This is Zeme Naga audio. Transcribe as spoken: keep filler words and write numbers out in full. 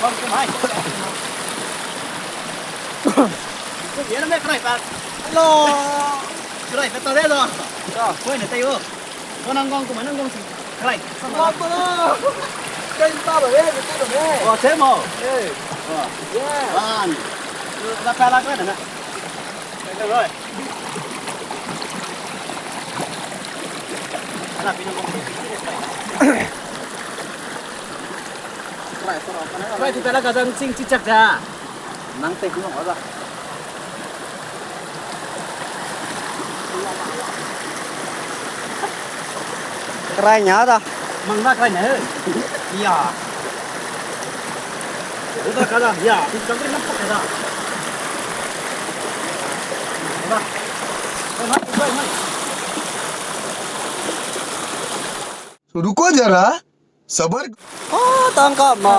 Bang ku mai. Ku ye na me krai pa. Hello. Krai pa ta de lo. Sa, koi ne tai o. Ko nang gong ku mai nang gong si. Krai. Sa ma. Kai ta ba we, kai ta ba we. O, che mo. Eh. O. Yeah. An. La pa la krai na. Rai, tu pela ka zang ching chichak da. Nang te ku nong da. Krai nya da. Mang na krai nya he. Ya. Uda ka da. Ya, tu ka kri na pa da. Ba. Mai, mai, mai. रुको जरा, सबर। O, tangka ma.